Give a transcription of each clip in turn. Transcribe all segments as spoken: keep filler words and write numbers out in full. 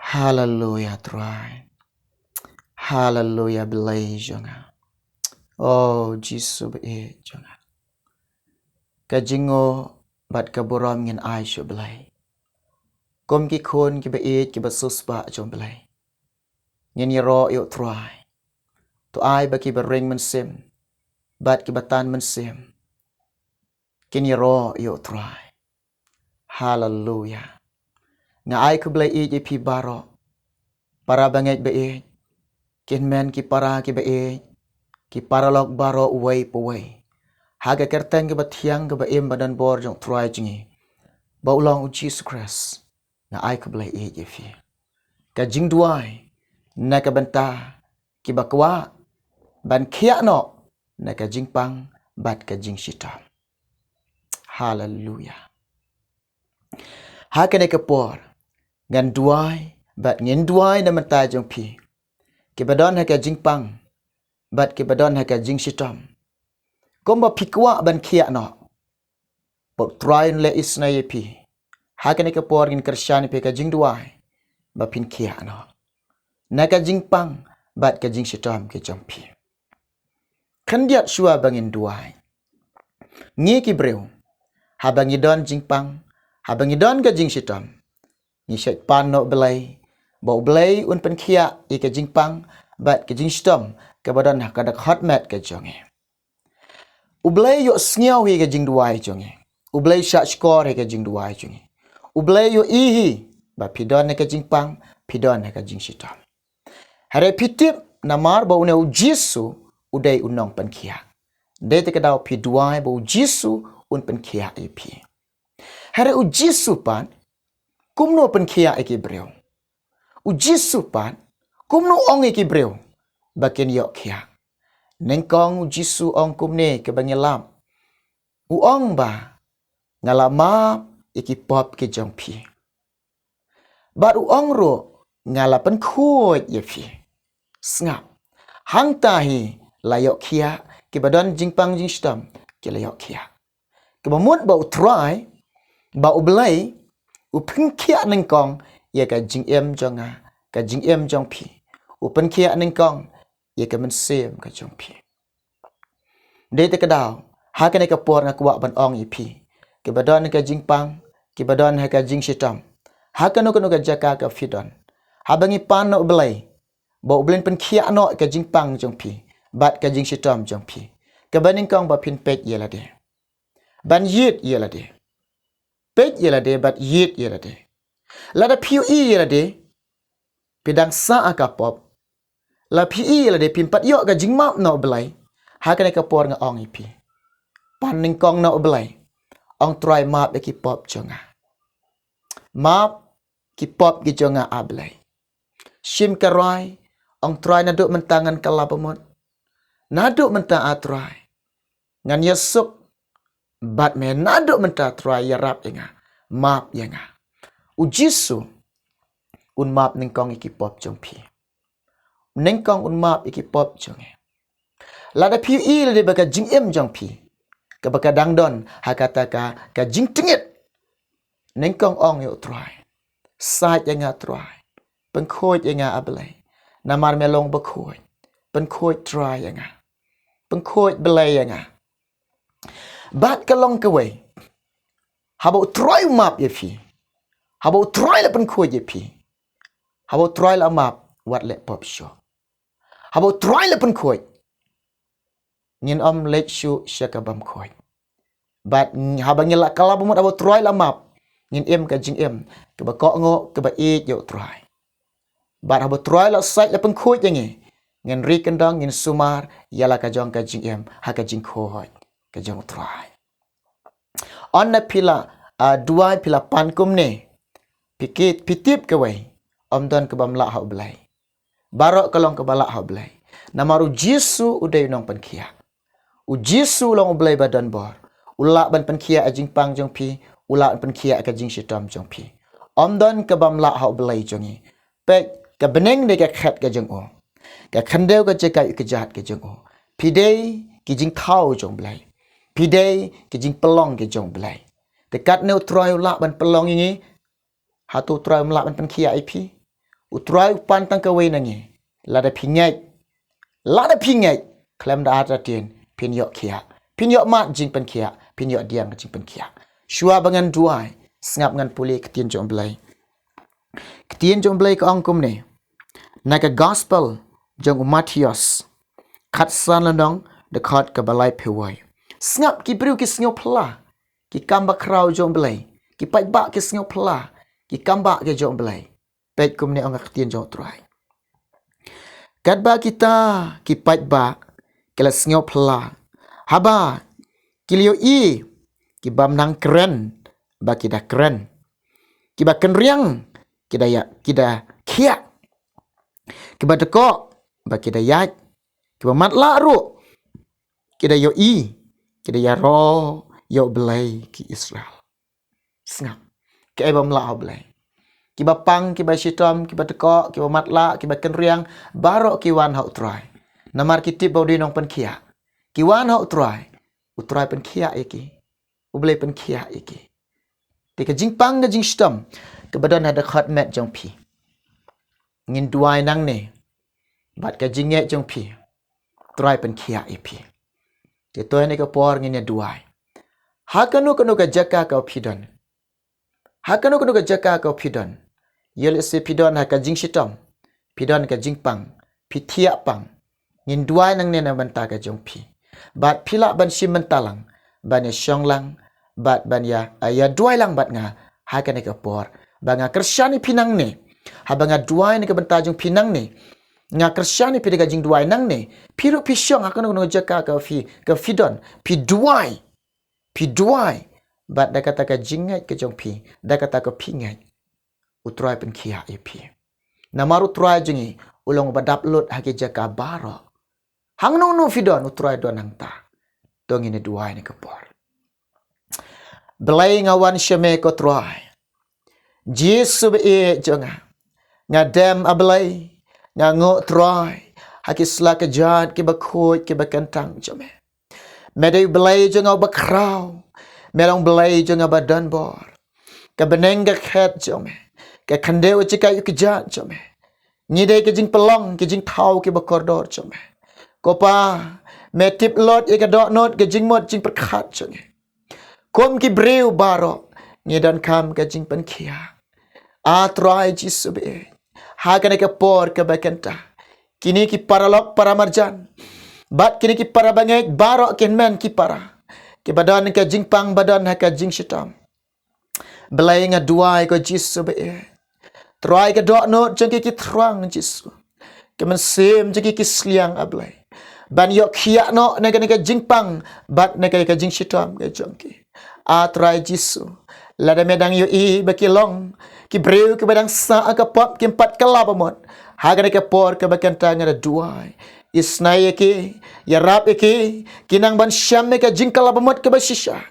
Haleluya Trai. Haleluya Blei jong nga. O Jisu ba ïeit jong nga. Ka jingngoh bad ka burom ngin ai sha u Blei. Kum ki khun kiba ïeit kiba siewspah jong u Blei, ngin ïaroh ïa u Trai. To ai ba kiba ring mynsiem bad kiba tan mynsiem kin ïaroh ïa u Trai. Haleluya. Nga ai khublei ïeit ïa phi baroh, para bangeit ba ïeit, ki hynmen ki para kiba ïeit, ki paralok baroh uwei pa uwei, ha ka kyrteng kaba thiang kaba im ba donbor jong u Trai jong ngi, ba u long u Jisu Khrist. Nga ai khublei ïeit ïa phi. Ka jingduwai na ka bynta kiba kwah ban khiah noh na ka jingpang bad ka jingshitom. Haleluya. Ha kane ka por ngan duwai bad ngin duwai na bynta jong phi, kiba don ha ka jingpang bad kiba don ha ka jingshitom. Kumba phi kwah ban khiah noh, ba u Trai un leh isynei ïa phi. Ha kane ka por ngin kyrshan ïa phi ka jingduwai ba phin khiah noh na ka jingpang bad ka jingshitom ka jong phi. Khyndiat shuwa ba ngin duwai, ngi ki briew, haba ngi don jingpang, haba ngi don ka jingshitom, ngi shait pan na u Blei ba u Blei un pynkhiah ïa ka jingpang bad ka jingshitom kaba don ha ka dkhot met ka jong ngi. U Blei ïohsngew hi ka jingduwai jong ngi. U Blei shahshkor hi ka jingduwai jong ngi. U Blei ïohi hi ba phi don ha ka jingpang, phi don ha ka jingshitom. Hynrei phi tip namar ba une u Jisu u dei u nongpynkhiah, dei te ka daw phi duwai ba u Jisu un pynkhiah ïa phi. Hynrei u Jisu pat kumno pynkhiah ïa ki briew? U Jisu pat kumno ong ïa ki briew ba kin ïoh khiah? Nyngkong u Jisu ong kumne kaba ngi lap. U ong ba, nga la map ïa ki pop ki jong phi. Bad u ong ruh, nga la pynkhuid ïa phi. Sngap. Hangta hi la ïoh khiah, kiba don jingpang jingshitom ki la ïoh khiah. Kaba mut ba u Trai, ba u Blei u pynkhiah nyngkong ïa ka jingim jong nga, ka jingim jong phi. U pynkhiah nyngkong ïa ka mynsiem ka jong phi. Dei te ka daw, ha kane ka por nga kwah ban ong ïa phi, kiba don ha ka jingpang, kiba don ha ka jingshitom, ha kano kano ka jaka ka phi don, haba ngi pan na u Blei ba u Blei un pynkhiah noh ka jingpang jong phi bad ka jingshitom jong phi, kaba nyngkong ba phin peit ïa lade, ban ïit ïa lade. Peit ïa lade bad ïit ïa lade. Lada phi ïohi ïa lade phi dang sah ha ka pop, lada phi ïohi ïa lade phim pat ïoh ka jingmap na u Blei, ha kane ka por nga ong ïa phi, pan nyngkong na u Blei, ong Trai, map ïa ki pop jong nga. Map ki pop ki jong nga, A Blei. Shim ka rai, ong Trai, naduh mynta ngan kylla bamut. Naduh mynta, A Trai, ngan ïasuk bad me. Naduh mynta, Trai, ïarap ïa nga, map ïa nga. U Jisu un map nyngkong ïa ki pop jong phi. Nyngkong un map ïa ki pop jong ngi. Lada phi ïohi ïa lade ba ka jingim jong phi, kaba ka dang don ha kata ka, ka jingtngit, nyngkong ong ïa u Trai, sait ïa nga, Trai. Pynkhuid ïa nga, A Blei. Namar me long bakhuid. Pynkhuid, Trai, ïa nga. Pynkhuid, Blei, ïa nga. Bad ka long kawei, haba u Trai u map ïa phi, haba u Trai la pynkhuid ïa phi, haba u Trai la map, wat leh pop shuh. Haba u Trai la pynkhuid, ngin ym leit shuh sha ka bymkhuid. Bad ng-, haba ngi la kylla bamut, haba u Trai la map, ngin im ka jingim kaba kohnguh, kaba ïeit ïa u Trai. Bad haba u Trai la sait, la pynkhuid ïa ngi, ngin ri kyndong, ngin sumar ïa la ka jong ka jingim ha ka jingkhuid ka jong u Trai. Ynda phi la, ah, duwai, phi la pan kumne, phi ki-, phi tip kawei, ym don kabym lah ha u Blei. Baroh ka long kaba lah ha u Blei. Namar u Jisu u dei u nongpynkhiah. U Jisu u long u Blei ba donbor. U lah ban pynkhiah ïa ka jingpang jong phi, u lah ban pynkhiah ïa ka jingshitom jong phi. Ym don kabym lah ha u Blei jong ngi. Peit, ka bneng dei ka khet ka jong u, ka khyndew ka jaka ïuh kjat ka jong u. Phi dei ki jingthaw jong u Blei. Phi dei ki jingpynlong ki jong u Blei. Te katne u Trai u lah ban pynlong ïa ngi? Hato u Trai um lah ban pynkhiah ïa phi? U Trai u pan tang kawei na ngi. Lada phi ngeit, lada phi ngeit, khlem da artatien, phin ïoh khiah, phin ïoh mad jingpynkhiah, phin ïoh diang jingpynkhiah. Shuwa ba ngan duwai, sngap ngan pule ktien jong Blei. Ktien jong Blei ka ong kumne. Na ka gospel jong u Mathaios, khatsan lynnong, dkhot kaba laiphew wei. Sngap, ki briew ki sngewphylla ki kam bakhraw jong Blei, ki paidbah ki sngewphylla ki kam bah ki jong Blei. Peit kumne ong ka ktien jong u Trai. Katba kita ki paidbah ki la sngewphylla, haba ki la ïohi ki bym nang kren ba ki da kren, ki ba kynriang ki da ïa, ki da khiah, ki ba dkoh ba ki da ïaid, ki ba matlah ruh ki da ïohi, ki da ïaroh ïa u Blei, ki Israel. Sngap. Kaei ba mlah ha u Blei? Ki ba pang, ki ba shitom, ki ba dkoh, ki ba matlah, ki ba kynriang, baroh ki wan ha u Trai. Namar ki tip ba u dei u nongpynkhiah. Ki wan ha u Trai. U Trai pynkhiah ïa ki. U Blei pynkhiah ïa ki. Te ka jingpang ka jingshitom kaba don ha dkhot met jong phi, ngin duwai nangne. Bad ka jingngeit jong phi, Trai pynkhiah ïa phi. Te to ha kane ka por ngin ïa duwai. Ha kano kano ka jaka kaba phi don, ha kano kano ka jaka kaba phi don, ïoh lehse phi don ha ka jingshitom, phi don ka jingpang, phi thiah pang, ngin duwai nangne na bynta ka jong phi. Bad phi lah ban shim bynta lang, ban ïa shong lang, bad ban ïa, ah, ïa duwai lang bad nga ha kane ka por. Ba nga kyrshan ïa phi nangne. Haba nga duwai na ka bynta jong phi nangne, nga kyrshan ïa phi da ka jingduwai nangne. Phi ruh phi shong ha kano kano ka jaka kaba phi, kaba phi don, phi duwai. Phi duwai. Bad da kata ka jingngeit ka jong phi, da kata ka phi ngeit, u Trai pynkhiah ïa phi. Namar u Trai jong ngi u long uba dap lut ha ki jaka baroh. Hangno hangno phi don, u Trai don hangta. To ngin ïa duwai ha kane ka por. Blei, nga wan sha me ko Trai. Jisu ba ïeit jong nga. Nga dem, A Blei, nga nguh Trai ha ki sla ki jait kiba khuid kiba kyntang jong me. Me dei u Blei jong nga uba khraw. Me long Blei jong nga ba donbor. Ka bneng ka khet jong me, ka khyndew ka jaka ïuh ka jait jong me. Ngi dei ka jingpynlong, ka jingthaw kiba kordor jong me. Ko Pa, me tip lut ïa ka dohnud, ka jingmut jingpyrkhat jong ngi. Kum ki briew baroh, ngi donkam ka jingpynkhiah. A Trai Jisu ba ïeit, ha kane ka por kaba kynta, kine ki paralok paramarjan, bad kine ki para bangeit baroh, ki hynmen ki para, kiba don ka jingpang, ba don ha ka jingshitom. Blei, nga duwai ko Jisu ba ïeit, Trai, ka dohnud jong ki ki thrang Jisu, ka mynsiem jong ki ki sliang, A Blei, ban ïoh khiah noh na kane ka jingpang bad na kane ka jingshitom ka jong ki. A Trai Jisu, lada me dang ïohi ba ki long ki briew kiba dang sah ha ka pop, kim pat kylla bamut, ha kane ka por kaba kynta nga da duwai, isnei ïa ki, ïarap ïa ki, ki nang ban shem ïa ka jingkylla bamut kaba shisha.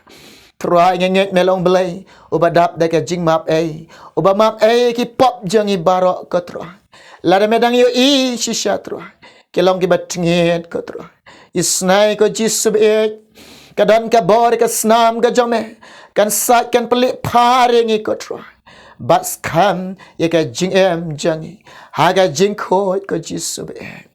Trai, nga ngeit me long Blei uba dap da ka jingmap ei, uba map ei ki pop jong ngi baroh ko Trai. Lada me dang ïohi shisha Trai, ki long kiba tngit ko Trai, isnei ko Jisu ba ïeit, ka don ka bor ka snam ka jong me, kan sait kan pynlip phar ïa ngi ko Trai, bad skhem ïa ka jingim jong ngi ha ka jingkhuid ko Jisu ba ïeit.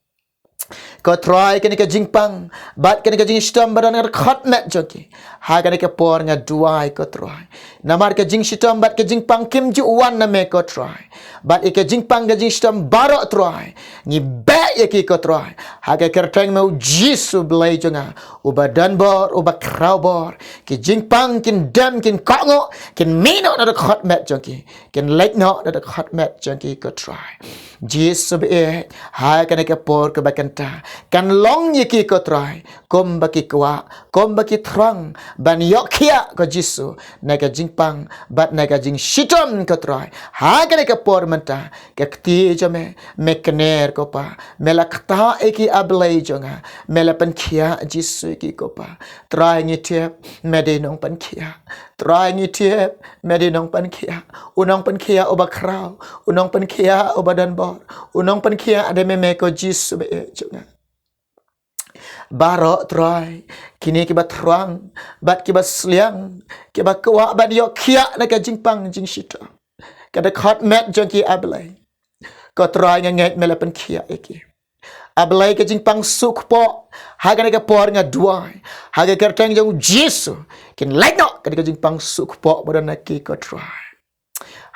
Ko Trai, kane ka jingpang bad kane ka jingshitom ba don ha dkhot met jong ki, ha kane ka por nga duwai ko Trai, namar ka jingshitom bad ka jingpang kim ju wan na me ko Trai. Bad ïa ka jingpang ka jingshitom baroh Trai, ngi beh ïa ki ko Trai ha ka kyrteng me u Jisu Blei jong nga, uba donbor, uba khrawbor. Ki jingpang kin dem, kin kohnguh, kin mih noh na dkhot met jong ki, kin leit noh na dkhot met jong ki ko Trai. Jisu ba ïeit, ha kane ka por kaba kynta, kan long ïa ki ko Trai kumba ki kwah, kumba ki thrang, ban ïoh khiah ko Jisu na ka jingpang bad na ka jingshitom ko Trai. Ha kane ka por mynta, ka kti jong me, me kner ko Pa, me la ktah ïa ki A Blei jong nga, me la pynkhiah Jisu ïa ki ko Pa. Trai, ngi tip me dei nongpynkhiah. Trai, ngi tip me dei nongpynkhiah, u nongpynkhiah uba khraw, u nongpynkhiah uba donbor, u nongpynkhiah, dei me me ko Jisu ba ïeit jong nga. Baroh Trai, kine kiba thrang bad kiba sliang, kiba kwah ban ïoh khiah na ka jingpang jingshitom, ka dkhot met jong ki A Blei, Ko Trai, nga ngeit me la pynkhiah ïa ki. A Blei, ka jingpang suk kpoh ha kane ka por nga duwai ha ka kyrteng jong u Jisu, kin leit noh kane ka jingpang suk kpoh ba don ha ki, ko Trai.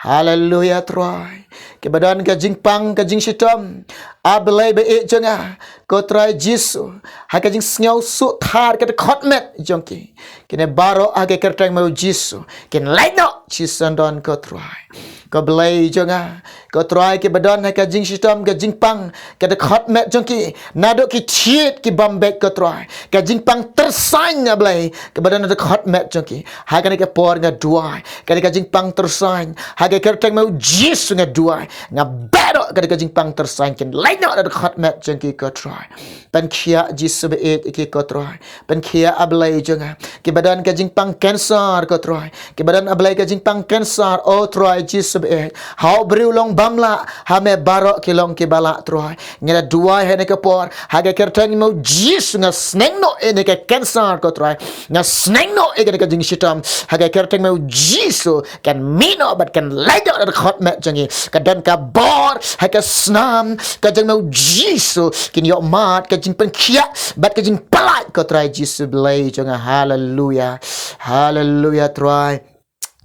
Haleluya Trai. Kiba don ka jingpang ka jingshitom, A Blei ba ïeit jong nga, ko Trai Jisu, ha ka jingsngew suk thar ka dkhot met jong ki, kine baroh ha ka kyrteng me u Jisu kin leit noh shisyndon, ko Trai. Ko Blei jong nga, ko Trai, kiba don ha ka jingshitom ka jingpang ka dkhot met jong ki, naduh ki thied ki bym beit, ko Trai, ka jingpang tyrsain, A Blei, kiba don ha dkhot met jong ki, ha kane ka por nga duwai, kane ka jingpang tyrsain ha ka kyrteng me u Jisu nga duwai, nga beh noh kane ka jingpang tyrsain, kin leit noh na dkhot met jong ki, ko Trai. Pynkhiah, Jisu ba ïeit, ïa ki, ko Trai. Pynkhiah, A Blei jong nga, kiba don ka jingpang cancer, ko Trai, kiba don, A Blei, ka jingpang cancer, o Trai Jisu ba ïeit. Ha u briew long bym lah, ha me baroh ki long kiba lah, Trai. Nga la duwai ha kane ka por ha ka kyrteng me u Jisu, nga sneng noh ïa kane ka cancer, ko Trai. Nga sneng noh ïa kane ka jingshitom ha ka kyrteng me u Jisu, kan mih noh bad kan leit noh na dkhot met jong ki. Ka don ka bor ha ka snam ka jong me u Jisu, kin ïoh mad ka jingpynkhiah bad ka jingpyllait, ko Trai Jisu Blei jong nga. Haleluya. Haleluya Trai.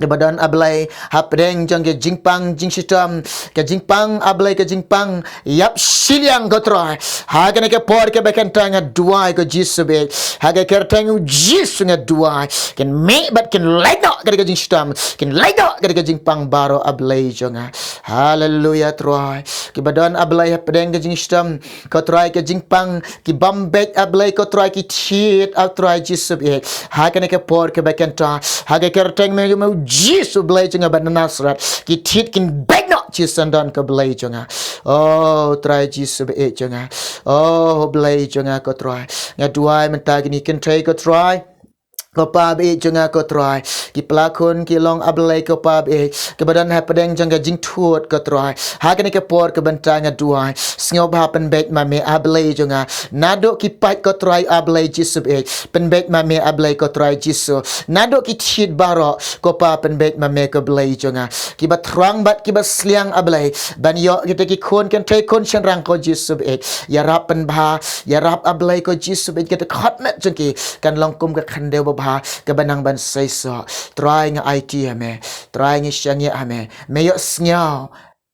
Kiba don, A Blei, hapdeng jong ka jingpang jingshitom, ka jingpang, A Blei, ka jingpang ïap shiliang, ko Trai, ha kane ka por kaba kynta nga duwai, ko Jisu ba ïeit, ha ka kyrteng u Jisu nga duwai, kin mih bad kin leit noh kane ka jingshitom, kin leit noh kane ka jingpang baroh, A Blei jong nga. Haleluya Trai. Kiba don, A Blei, hapdeng ka jingshitom, ko Trai, ka jingpang ki bym beit, A Blei, ko Trai, ki thied, A Trai Jisu ba ïeit, ha kane ka por kaba kynta, ha ka kyrteng me u Jisu Blei jong nga ba na Nasareth, ki thied kin beit noh shisyndon, ko Blei jong nga. O Trai Jisu ba ïeit jong nga, o Blei jong nga, ko Trai, nga duwai mynta kine ki kynthei, ko Trai, ko Pa ba ïeit jong nga, ko Trai, ki pla khun ki long, A Blei, ko Pa ba ïeit, kiba don hapdeng jong ka jingthut, ko Trai, ha kane ka por kaba kynta nga duwai, sngewbha pynbeit ma me, A Blei jong nga. Naduh ki pait, ko Trai, A Blei Jisu ba ïeit, pynbeit ma me, A Blei, ko Trai Jisu. Naduh ki thied baroh, ko Pa, pynbeit ma me, ko Blei jong nga. Kiba thrang bad kiba sliang, A Blei, ban ïoh kita ki khun kynthei khun shynrang, ko Jisu ba ïeit, ïarap pynbha, ïarap, A Blei, ko Jisu ba ïeit, ka dkhot met jong ki kan long kum ka khyndew babha kaba nang ban seisoh. Trai, nga aiti ha me. Trai, ngi shaniah ha me. Me ïohsngew,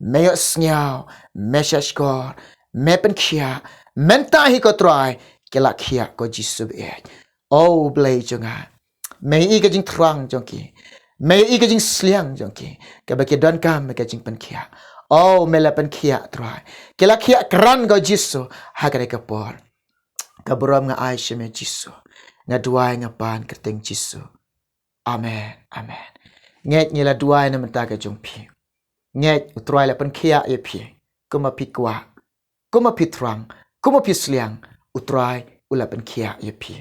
me ïohsngew, me shahshkor, me pynkhiah. Mynta hi, ko Trai, ki la khiah, ko Jisu ba ïeit. O Blei jong nga, me ïohi ka jingthrang jong ki, me ïohi ka jingsliang jong ki, kaba ki donkam ïa ka jingpynkhiah. O, me la pynkhiah, Trai. Ki la khiah kyrpang, ko Jisu, ha kane ka por. Ka burom nga ai sha me, Jisu. Nga duwai, nga pan ha ka kyrteng Jisu. Amen. Amen. Ngeit ngi la duwai na bynta ka jong phi. Ngeit U Trai la pynkhiah ïa phi. Kumba phi kwah, kumba phi thrang, kumba phi sliang, U Trai u la pynkhiah ïa phi.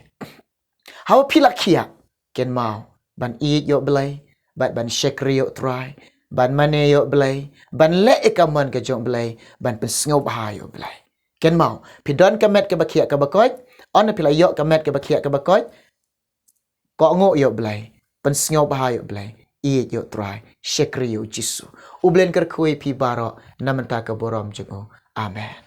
Haba phi la khiah, kynmaw ban ïeit ïa U Blei, bad ban shakri ïa U Trai, ban mane ïa U Blei, ban leh ïa ka mon ka jong U Blei, ban pynsngewbha ïa U Blei. Kynmaw, phi don ka met kaba khiah kaba koit, ynda phi la ïoh ka met kaba khiah kaba koit, kohnguh ïa U Blei, pynsngewbha ïa U Blei, ïeit ïa U Trai, shakri ïa U Jisu. U Blei un kyrkhu ïa phi baroh na bynta ka burom jong U. Amen.